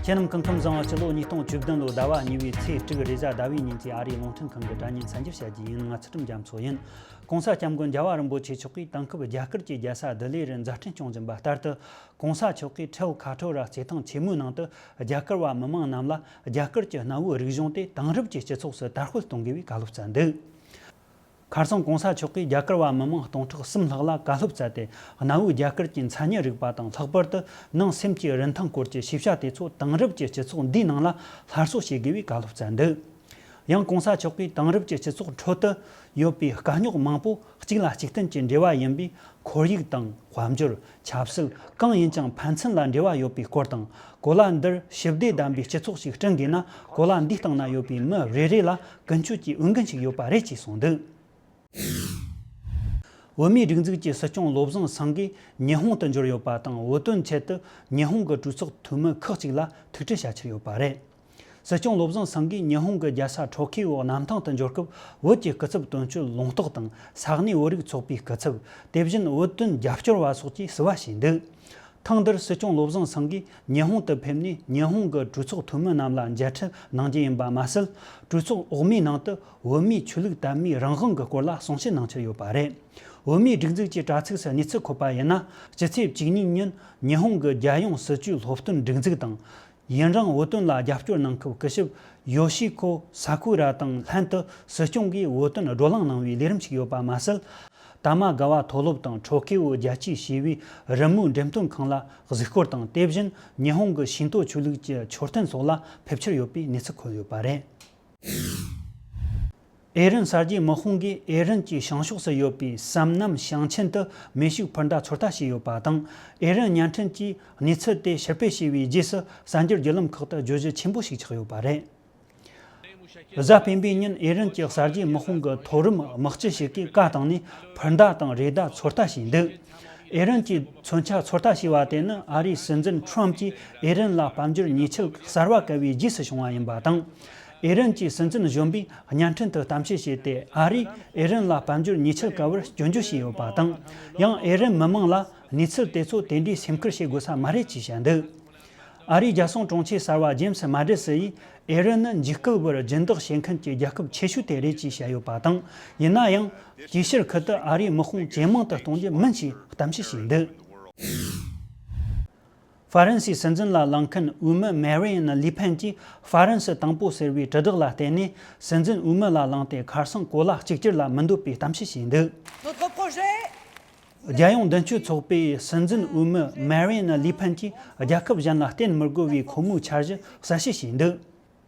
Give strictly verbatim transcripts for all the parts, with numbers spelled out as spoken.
ཁྱེད་རྣམས་སྐུ་ཁམས་བཟང་། སྤྱི་ལོ་ཉིས་སྟོང་བཅུ་བདུན་ལོའི་ཟླ་བ་གཉིས་པའི་ཚེས་དྲུག་རེས་གཟའ་ཟླ་བའི་ཉིན་གྱི་ཨ་རིའི་རླུང་འཕྲིན་ཁང་གི་དྲ་བརྙན་གསར་འགྱུར་བཤད་རྒྱུ་ཡིན། ང་ཚུལ་ཁྲིམས་རྒྱ་མཚོ་ཡིན། ྋགོང་ས་ྋསྐྱབས་མགོན་རྒྱལ་བ་རིན་པོ་ཆེ་མཆོག་གིས་དེང་སྐབས་རྒྱ་གར་གྱི་རྒྱལ་ས་ལྡི་ལི་རུ་མཛད་འཕྲིན་སྐྱོང་བཞིན་པ་ལྟར་དུ། ྋགོང་ས་མཆོག་གིས་ཁྲེལ་ཁ་ཐོ་ར་རྩེད་ཐང་ཆེན་མོའི་ནང་དུ་རྒྱ་གར་བ་མི་མང་རྣམས་ལ་རྒྱ་གར་གྱི་གནའ་བོའི་རིག་གཞུང་དེ་དེང་རབས་ཀྱི་སྤྱི་ཚོགས་སུ་དར་སྤེལ་གཏོང་དགོས་པའི་བཀའ་སློབ་སྩལ་འདུག་ཁ་སང་ྋགོང་ས་མཆོག་གིས་རྒྱ་གར་བ་མི་མང་སྟོང་ཕྲག་གསུམ་ལྷག་ལ་བཀའ་སློབ་སྩལ་ཏེ། གནའ་བོའི་རྒྱ་གར་གྱི་མཚན་ཉིད་རིག་པ་དང་། ལྷག་པར་དུ་ནང་སེམས་ཀྱི་རིན་ཐང་སྐོར་གྱི་ཤེས་བྱ་དེ་ཚོ་དེང་རབས་ཀྱི་སྤྱི་ཚོགས་འདིའི་ནང་ལ་སླར་གསོ་བྱེད་དགོས་པའི་བཀའ་སློབ་སྩལ་འདུག་ཡང་ྋགོང་ས་མཆོག་གིས་དེང་རབས་ཀྱི་སྤྱི་ཚོགས་ཁྲོད་དུ་ཡོད་པའི་དཀའ་རྙོག་མང་པོ་གཅིག་ལ་གཅིག་བརྟེན་གྱི་འབྲེལ་བ་ཡིན་པའི་ཁོར་ཡུག་དང་། དཔལ་འབྱོར། ཆབ་སྲིད། གང་ཡིན་ཀྱང་ཕན་ཚུན་ལ་འབྲེལ་བ་ཡོད་པའི་སྐོར་དང་། གོ་ལ་འདིར་ཞི་བདེ་ལྡན་པའི་སྤྱི་ཚོགས་ཤིག་བསྐྲུན་དགོས་ན། གོ་ལ་འདིའི་སྟེང་ན་ཡོད་པའི་མི་རེ་རེ་ལ་ཀུན་སྤྱོད་ཀྱི་འོས་འགན་ཞིག་ཡོད་པ་རེད་ཅེས་གསུངས་འདུག་བོད་མིའི་སྒྲིག་འཛུགས་ཀྱི་སྲིད་སྐྱོང་བློ་བཟང་སེང་གེ་ཉི་ཧོང་དུ་འབྱོར་ཡོད་པ་དང་། བོད་དོན་ཆེད་དུ་ཉི་ཧོང་གི་གྲོས་ཚོགས་འཐུས་མི་ཁག་ཅིག་ལ་ཐུག་འཕྲད་བྱ་འཆར་ཡོད་པ་རེད། སྲིད་སྐྱོང་བློ་བཟང་སེང་གེས་ཉི་ཧོང་གི་རྒྱལ་ས་ཊོ་ཁི་ཡོ་གནམ་ཐང་དུ་འབྱོར་སྐབས། བོད་ཀྱི་སྐུ་ཚབ་དོན་གཅོད་ལུང་རྟོགས་དང་། ས་གནས་བོད་རིགས་ཚོགས་པའི་སྐུ་ཚབ། དེ་བཞིན་བོད་དོན་རྒྱབ་སྐྱོར་བ་སོགས་ཀྱིས་བསུ་བ་ཞུས་འདུག་ཐེངས་འདིར་སྲིད་སྐྱོང་བློ་བཟང་སེང་གེས་ཉི་ཧོང་དུ་ཕེབས་ནས། ཉི་ཧོང་གི་གྲོས་ཚོགས་འཐུས་མི་རྣམས་ལ་མཇལ་འཕྲད་གནང་རྒྱུ་ཡིན་པ་མ་ཟད། གྲོས་ཚོགས་འོག་མའི་ནང་དུ་བོད་མིའི་ཆོས་ལུགས་དད་མོས་རང་དབང་གི་སྐོར་ལ་གསུང་བཤད་གནང་འཆར་ཡོད་པ་རེད། བོད་མིའི་སྒྲིག་འཛུགས་ཀྱི་དྲ་ཚིགས་སུ་གནས་ཚུལ་འཁོད་པ་ཡིན་ན། སྤྱི་ཚེས་བཅུ་གཉིས་ཉིན་ཉི་ཧོང་གི་རྒྱལ་ཡོངས་སྲིད་བྱུས་སློབ་སྟོན་སྒྲིག་འཛུགས་དང་། ཡུན་རིང་བོད་དོན་ལ་རྒྱབ་སྐྱོར་གནང་སྐབས་སྐུ་ཞབས་ཡོ་ཤི་ཁོ་ས་ཀུ་ར་དང་ལྷན་དུ་སྲིད་སྐྱོང་གིས་བོད་དོན་བགྲོ་གླེང་གནང་བའི་ལས་རིམ་ཞིག་ཡོད་པ་མ་ཟད། ཏ་མ་ག་བ་མཐོ་སློབ་དང་ཁྲོ་ཁེའུ་རྒྱལ་སྤྱིའི་ཞི་བའི་རི་མོའི་འགྲེམས་སྟོན་ཁང་ལ་གཟིགས་སྐོར་དང་། དེ་བཞིན་ཉི་ཧོང་གི་ཤིན་ཏོ་ཆོས་ལུགས་ཀྱི་མཆོད་རྟེན་སོགས་ལ་ཕེབས་འཆར་ཡོད་པའི་གནས་ཚུལ་འཁོད་ཡོད་པ་རེད། ཨེ་རན་གསར་བརྗེའི་དམག་དཔུང་གིས་ཨེ་རན་གྱི་བྱང་ཕྱོགས་སུ་ཡོད་པའི་སམ་ནམ་ཞིང་ཆེན་དུ་མེ་ཤུགས་འཕུར་མདའ་ཚོད་ལྟ་བྱས་ཡོད་པ་དང་། ཨེ་རན་བརྙན་འཕྲིན་གྱིས་གནས་ཚུལ་དེ་ཕྱིར་སྤེལ་བྱས་པའི་རྗེས་སུ། གསར་འགྱུར་བརྒྱུད་ལམ་ཁག་ཏུ་བརྗོད་གཞི་ཆེན་པོ་ཞིག་ཆགས་ཡོད་པ་རེད། གཟའ་སྤེན་པའི་ཉིན་ཨེ་རན་གྱི་གསར་བརྗེའི་དམག་དཔུང་གི་མཐོ་རིམ་དམག་སྤྱི་ཞིག་གིས་བཀའ་བཏང་ནས་འཕུར་མདའ་དང་རེ་མདའ་ཚོད་ལྟ་བྱས་འདུག་ཨེ་རན་གྱིས་མཚོན་ཆ་ཚོད་ལྟ་བྱས་པ་དེ་ནི་ཨ་རིའི་སྲིད་འཛིན་ཁྲོམ་གྱིས་ཨེ་རན་ལ་དཔལ་འབྱོར་ཉེས་ཆད་གསར་བ་བཀལ་བའི་རྗེས་སུ་བྱུང་བ་ཡིན་པ་དང་། ཨེ་རན་གྱི་སྲིད་འཛིན་གཞོན་པས་བརྙན་འཕྲིན་དུ་གཏམ་བཤད་བྱས་ཏེ། ཨ་རིས་ཨེ་རན་ལ་དཔལ་འབྱོར་ཉེས་ཆད་བཀལ་བར་སྐྱོན་བརྗོད་བྱས་ཡོད་པ་དང་། ཡང་ཨེ་རན་མི་མང་ལ་གནས་ཚུལ་དེ་ཚོ་དེ་འདྲའི་སེམས་ཁུར་བྱེད་དགོས་ས་མ་རེད་ཅེས་བཤད་འདུག་ཨ་རིའི་རྒྱལ་སྲུང་དྲུང་ཆེ་གསར་བ་ཇེམ་སི་མ་ཏིས་ཡིས། ཨེ་རན་ནི་འཇིགས་སྐུལ་བར་སྦྱིན་བདག་བྱེད་མཁན་གྱི་རྒྱལ་ཁབ་ཆེ་ཤོས་དེ་རེད་ཅེས་བཤད་ཡོད་པ་དང་། ཡིན་ན་ཡང་། དེའི་ཕྱིར་ཁུལ་དུ་ཨ་རིའི་དམག་དཔུང་ཇེ་མང་དུ་གཏོང་རྒྱུ་མིན་ཞེས་གཏམ་བཤད་བྱས་འདུག་ཧྥ་རན་སིའི་སྲིད་འཛིན་ལ་ལངས་མཁན་འོས་མི་མེ་རི་ཡན་ལི་ཕན་གྱིས། ཧྥ་རན་སི་དང་པོ་ཟེར་བའི་དྲིལ་བསྒྲགས་ལ་བརྟེན་ནས་སྲིད་འཛིན་འོས་མི་ལ་ལངས་ཏེ། ཁ་སང་གོ་ལ་གཅིག་གྱུར་ལ་མི་འདོད་པའི་གཏམ་བཤད་བྱས་འདུག Notre projet རྒྱལ་ཡོངས་མདུན་སྐྱོད་ཚོགས་པའི་སྲིད་འཛིན་འོས་མི་མེ་རི་ཡན་ལི་ཕན་གྱིས། རྒྱལ་ཁབ་གཞན་ལ་བརྟེན་མི་དགོས་པའི་ཁོ་མོའི་འཆར་གཞི་གསལ་བཤད་བྱས་འདུག་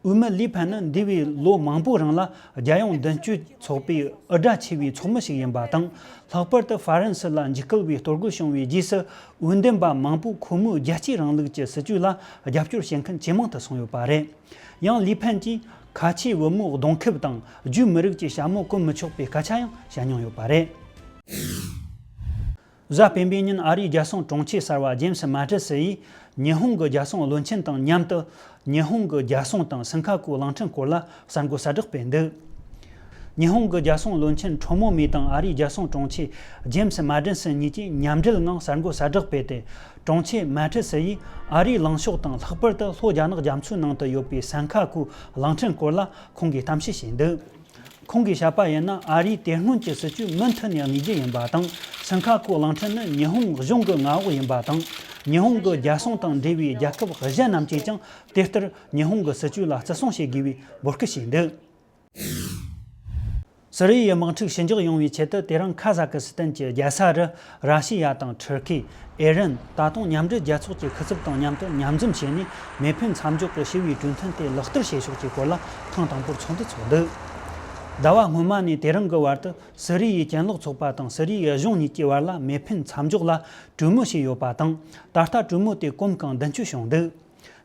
འོས་མི་ལི་ཕན་ནི་འདས་པའི་ལོ་མང་པོའི་རིང་ལ་རྒྱལ་ཡོངས་མདུན་སྐྱོད་ཚོགས་པའི་འུར་སྒྲ་ཆེ་བའི་ཚོགས་མི་ཞིག་ཡིན་པ་དང་། ལྷག་པར་དུ་ཧྥ་རན་སི་ལ་འཇིགས་སྐུལ་བའི་གཏོར་རྒོལ་བྱུང་བའི་རྗེས་སུ། འོས་འདེམས་པ་མང་པོས་ཁོ་མོའི་རྒྱལ་གཅེས་རིང་ལུགས་ཀྱི་སྲིད་ཇུས་ལ་རྒྱབ་སྐྱོར་བྱེད་མཁན་ཇེ་མང་དུ་སོང་ཡོད་པ་རེད། ཡང་ལི་ཕན་གྱིས་ཁ་ཆེའི་བུ་མོའི་གདོང་ཁེབས་དང་། རྒྱུས་མི་རིགས་ཀྱི་ཞྭ་མོ་གོན་མི་ཆོག་པའི་སྐད་ཆ་ཡང་བཤད་མྱོང་ཡོད་པ་རེད། གཟའ་སྤེན་པའི་ཉིན་ཨ་རིའི་རྒྱལ་སྲུང་དྲུང་ཆེ་གསར་བ་ཇེམ་སི་མ་ཏིས་ཡིས། ཉི་ཧོང་གི་རྒྱལ་སྲུང་བློན་ཆེན་དང་མཉམ་དུ། ཉི་ཧོང་གི་རྒྱལ་སྲུང་དང་སུན་ཁ་ཀུའུ་གླིང་ཕྲན་སྐོར་ལ་གསར་འགོད་གསལ་བསྒྲགས་སྤེལ་འདུག་ཉི་ཧོང་གི་རྒྱལ་སྲུང་བློན་ཆེན་ཁྲོ་མོ་མེ་དང་ཨ་རིའི་རྒྱལ་སྲུང་དྲུང་ཆེ་ཇེམ་སི་མ་ཏིས་གཉིས་ཀྱིས་མཉམ་འབྲེལ་ངང་གསར་འགོད་གསལ་བསྒྲགས་སྤེལ་ཏེ། དྲུང་ཆེ་མ་ཏིས་ཡིས་ཨ་རིའི་ལངས་ཕྱོགས་དང་། ལྷག་པར་དུ་ལྷོ་རྒྱ་ནག་རྒྱ་མཚོའི་ནང་དུ་ཡོད་པའི་སུན་ཁ་ཀུའུ་གླིང་ཕྲན་སྐོར་ལ་ཁོང་གིས་གཏམ་བཤད་བྱས་འདུག་ཁོང་གིས་བཤད་པ་ཡིན་ན། ཨ་རིའི་དེ་སྔོན་གྱི་སྲིད་ཇུས་མུ་མཐུད་ནས་གནས་རྒྱུ་ཡིན་པ་དང་། སུན་ཁ་ཀུའུ་གླིང་ཕྲན་ནི་ཉི་ཧོང་གཞུང་གི་མངའ་འོག་ཡིན་པ་དང་། ཉི་ཧོང་གི་རྒྱལ་སྲུང་དང་འབྲེལ་བའི་རྒྱལ་ཁབ་གཞན་རྣམས་ཀྱིས་ཀྱང་དེ་ལྟར་ཉི་ཧོང་གི་སྲིད་ཇུས་ལ་བརྩི་སྲུང་བྱེད་དགོས་པའི་འབོད་སྐུལ་བྱས་འདུག་སི་རི་ཡའི་དམག་འཁྲུག་ཞི་འཇགས་ཡོང་བའི་ཆེད་དུ། དེ་རིང་ཁ་ཟ་ཁི་སི་ཐན་གྱི་རྒྱལ་ས་རུ་ར་ཤི་ཡ་དང་ཐུར་ཁེ། ཨེ་རན། ད་དུང་མཉམ་འབྲེལ་རྒྱལ་ཚོགས་ཀྱི་སྐུ་ཚབ་དང་མཉམ་དུ་མཉམ་འཛོམས་བྱས་ནས། མེ་ཕན་མཚམས་འཇོག་གི་ཞི་བའི་གྲོས་མཐུན་དེ་ལག་བསྟར་བྱེད་ཕྱོགས་ཀྱི་སྐོར་ལ་ཐེངས་དང་པོར་ཚོགས་འདུ་ཚོགས་འདུག་ཟླ་བ་སྔོན་མ་ནས་དེ་རིང་གི་བར་དུ། སི་རི་ཡའི་གྱེན་ལོག་ཚོགས་པ་དང་སི་རི་ཡའི་གཞུང་གཉིས་ཀྱི་བར་ལ་མེ་ཕན་མཚམས་འཇོག་ལ་གྲོས་མོལ་བྱས་ཡོད་པ་དང་། ད་ལྟ་གྲོས་མོལ་དེ་གོམ་གང་མདུན་སྐྱོད་བྱུང་འདུག་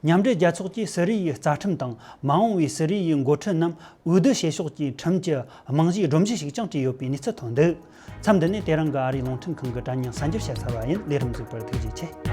མཉམ་འབྲེལ་རྒྱལ་ཚོགས་ཀྱིས་སི་རི་ཡའི་རྩ་ཁྲིམས་དང་། མ་འོངས་པའི་སི་རི་ཡའི་འགོ་ཁྲིད་རྣམས་འོས་བསྡུ་བྱེད་ཕྱོགས་ཀྱི་ཁྲིམས་ཀྱི་རྨང་གཞིའི་སྒྲོམ་གཞི་ཞིག་ཀྱང་བྲིས་ཡོད་པའི་གནས་ཚུལ་ཐོན་འདུག་མཚམས་འདི་ནས་དེ་རིང་གི་ཨ་རིའི་རླུང་འཕྲིན་ཁང་གི་དྲ་བརྙན་གསར་འགྱུར་བཤད་ཚར་བ་ཡིན། ལས་རིམ་གཟིགས་པར་ཐུགས་རྗེ་ཆེ།